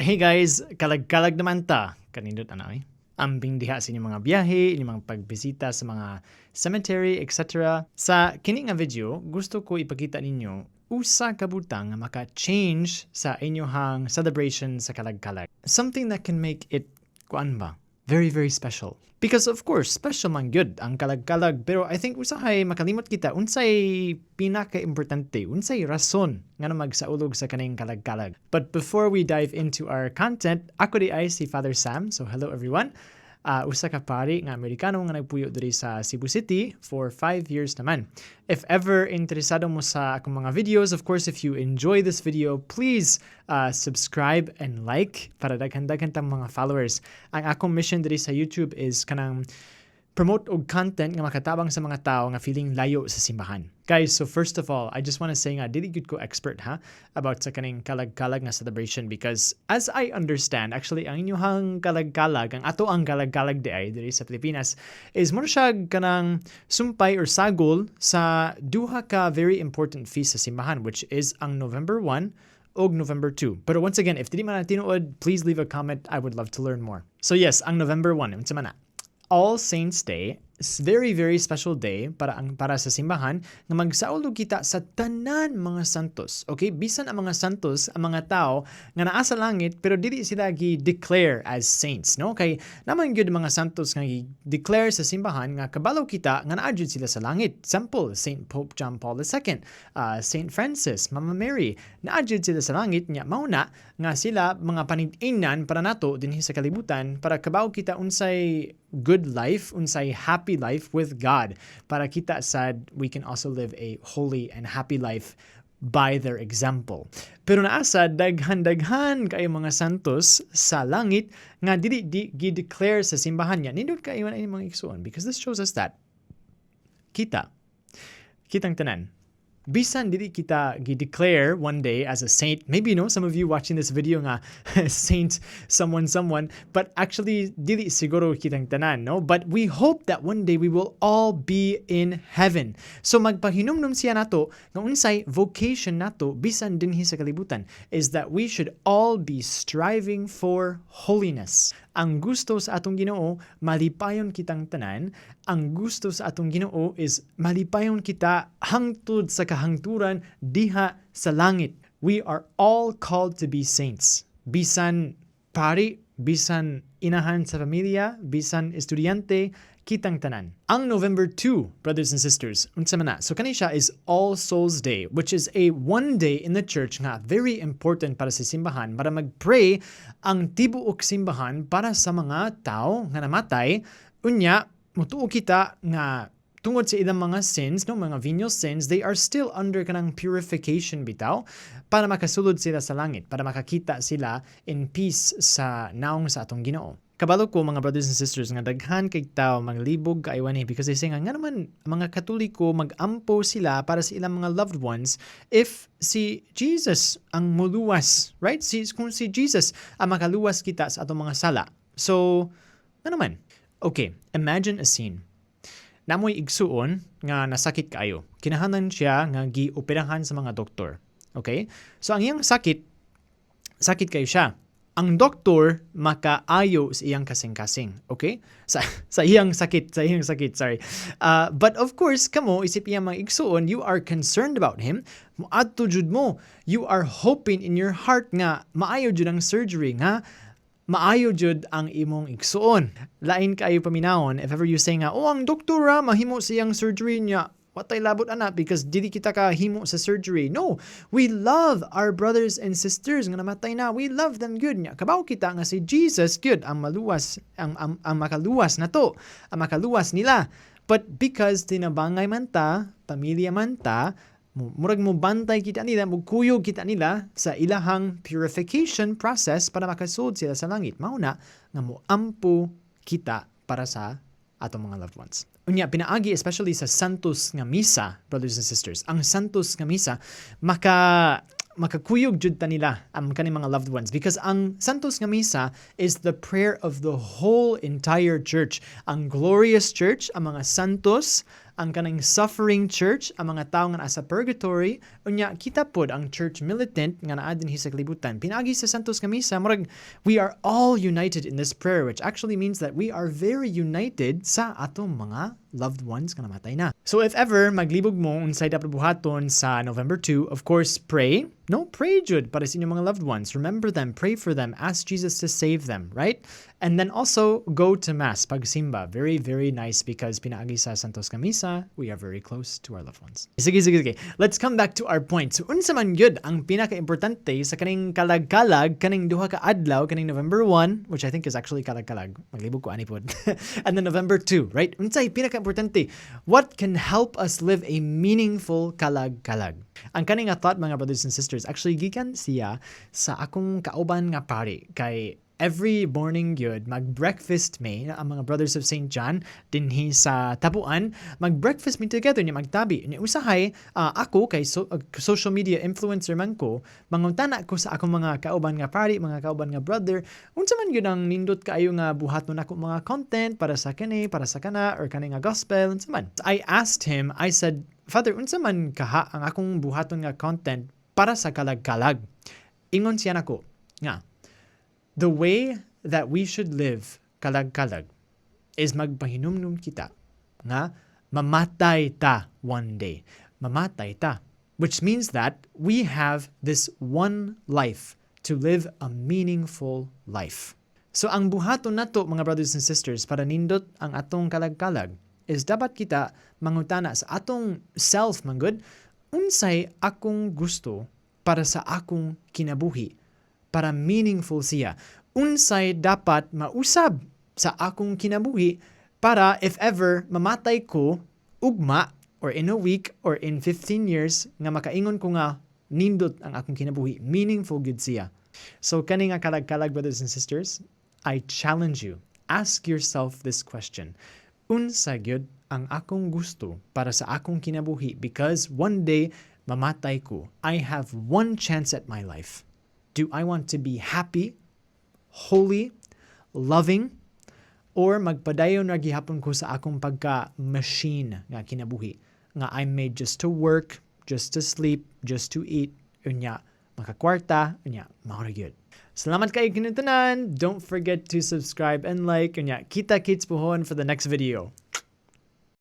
Hey guys, kalag-kalag naman ta. Kanindot ana eh. Ambing diha sa inyong mga biyahe, inyong mga pagbisita sa mga cemetery, etc. Sa kini nga video, gusto ko ipakita ninyo usa ka butang nga maka-change sa inyong celebration sa kalag-kalag. Something that can make it, kuan ba, very, very special. Because of course, special man gyud ang kalag-kalag, pero I think usahay makalimot kita unsay pinaka-importante, unsay rason nga magsaulog sa kaning kalag-kalag. But before we dive into our content, ako diay si Father Sam. So hello, everyone. Usa ka pari nga Amerikano nga nagpuyo diri sa Cebu City for 5 years naman. If ever interesado mo sa akong mga videos, of course, if you enjoy this video, please subscribe and like para daghan-daghan tang mga followers. Ang akong mission diri sa YouTube is kanang promote og content nga makatabang sa mga tao nga feeling layo sa simbahan. Guys, so first of all, I just want to say nga dili gyud ko expert ha about sa kaning kalag-kalag nga celebration because as I understand, actually ang inyong kalag-kalag, ang ato ang kalag-kalag diay diri sa Pilipinas is mo siya kanang sumpay or sagol sa duha ka very important feast sa simbahan, which is ang November 1 og November 2. Pero once again, if dili man na tinuod, please leave a comment. I would love to learn more. So yes, ang November 1, unsa man na? All Saints Day is very, very special day para sa simbahan nga magsaulog kita sa tanan mga santos. Okay, bisan ang mga santos, ang mga tao nga naa sa langit pero dili sila gi-declare as saints, no? Kay naman gyud mga santos nga gi-declare sa simbahan nga kabalo kita nga naa jud sila sa langit. Example, Saint Pope John Paul II, Saint Francis, Mama Mary, naa jud sila sa langit nya mao na nga sila mga panid-inan para nato dinhi sa kalibutan para kabaw kita unsay good life, unsay happy life with God. Para kita sad we can also live a holy and happy life by their example. Pero naa sad daghan-daghan kayo mga santos sa langit nga dili di gi-declare sa simbahan niya. Nindot kayo na mga igsuon because this shows us that kitang tanan, bisan dili kita gi-declare one day as a saint, maybe you know some of you watching this video nga saint someone someone, but actually dili siguro kitang tanan, no? But we hope that one day we will all be in heaven. So magpahinumdum siya nato nga unsay vocation nato bisan dinhi sa kalibutan is that we should all be striving for holiness. Ang gusto sa atong Ginoo, malipayon kitang tanan. Ang gusto sa atong Ginoo is malipayon kita hangtod sa kahangturan diha sa langit. We are all called to be saints. Bisan pari, bisan inahan sa pamilya, bisan estudyante, kitang tanan. Ang November 2, brothers and sisters, unsa man na? So kani siya is All Souls Day, which is a one day in the church nga very important para sa simbahan para mag-pray ang tibuok simbahan para sa mga tao nga namatay. Unya, mutuo kita nga tungod sa ilang mga sins, no, mga venial sins, they are still under kanang purification bitaw para makasulod sila sa langit, para makakita sila in peace sa naong sa atong Ginoo. Kabalo ko, mga brothers and sisters, nga daghan kay tao manglibog kaayo ani because they say nga naman mga Katoliko magampo sila para sa ilang mga loved ones if si Jesus ang muluwas, right? Kung si Jesus ang makaluwas kita sa atong mga sala. So, ano man? Okay, imagine a scene. Namoy igsuon nga nasakit kaayo. Kinahanglan siya nga gioperahan sa mga doktor. Okay? So ang iyang sakit, sakit kayo siya. Ang doktor makaayo sa iyang kasing-kasing. Okay? Sa iyang sakit, sa iyang sakit, sorry. But of course, kamo, isip iyang mga igsuon, you are concerned about him. Muadto jud mo. You are hoping in your heart nga maayo jud ang surgery, nga maayo jud ang imong igsuon. Lain kaayo paminawon if ever you say nga, "Oh, ang doktor ah, mahimo sa iyang surgery niya. Watay labot ana because dili kita ka himo sa surgery." No, we love our brothers and sisters nga namatay na. We love them gud nya. Kabaw kita nga si Jesus gud ang maluwas, ang makaluwas nato, ang makaluwas nila. But because tinabangay man ta, pamilya man ta, murag mo bantay kita nila, mugkuyog kita nila sa ilahang purification process para makasulod sila sa langit. Mao na nga moampo kita para sa atong mga loved ones. Unya, pinaagi especially sa Santos nga Misa, brothers and sisters. Ang Santos nga Misa makakuyog jud ta nila ang kaning mga loved ones because ang Santos nga Misa is the prayer of the whole entire church. Ang glorious church, ang mga santos, Ang kanang suffering church, ang mga tao nga naa sa purgatory, unya kita pod ang Church Militant nga naa dinhi sa kalibutan. Pinaagi sa Santos nga Misa, murag we are all united in this prayer, which actually means that we are very united sa atong mga loved ones nga namatay na. So if ever maglibog mo unsay dapat buhaton sa November 2, of course, pray. No, pray jud para sa inyong mga loved ones. Remember them, pray for them, ask Jesus to save them, right? And then also go to Mass, pagsimba. Very, very nice because pinaagi sa Santos nga Misa, we are very close to our loved ones. Sige, sige, sige. Let's come back to our point. So unsa man gyud ang pinaka-importante sa kaning kalag-kalag, kaning duha ka adlaw, kaning November 1, which I think is actually kalag-kalag. Maglibog ko ani pod. And then November 2, right? Unsay pinaka-importante? What can help us live a meaningful kalag-kalag? Ang kaning nga thought, mga brothers and sisters, actually gikan siya sa akong kauban nga pari kay every morning gyud mag-breakfast may ang mga Brothers of St. John dinhi sa Tabuan. Mag-breakfast mi together ni magtabi ni usahay ako kay social media influencer man ko, mangutana ko sa akong mga kauban nga pari, mga kauban nga brother, unsa man gyud ang nindot kaayo nga buhaton nako mga content para sa kani, para sa kana, or kani nga gospel, unsa man. I asked him, I said, "Father, unsa man kaha ang akong buhaton nga content para sa kalag-kalag?" Ingon siya nako nga the way that we should live kalag-kalag is magpahinumdum kita nga mamatay ta one day. Mamatay ta. Which means that we have this one life to live a meaningful life. So ang buhaton nato, mga brothers and sisters, para nindot ang atong kalag-kalag is dapat kita mangutana sa atong self manggod, unsay akong gusto para sa akong kinabuhi para meaningful siya? Unsay dapat mausab sa akong kinabuhi para if ever mamatay ko ugma or in a week or in 15 years nga makaingon ko nga nindot ang akong kinabuhi, meaningful gyud siya? So kani nga kalag-kalag, brothers and sisters, I challenge you. Ask yourself this question. Unsa gyud ang akong gusto para sa akong kinabuhi? Because one day mamatay ko. I have one chance at my life. Do I want to be happy, holy, loving, or magpadayon ra gihapon ko sa akong pagka-machine nga kinabuhi nga I'm made just to work, just to sleep, just to eat, unya makakwarta, unya mao ra gyud? Salamat kaayo kaninyong tanan. Don't forget to subscribe and like. Unya kita kits puhon for the next video.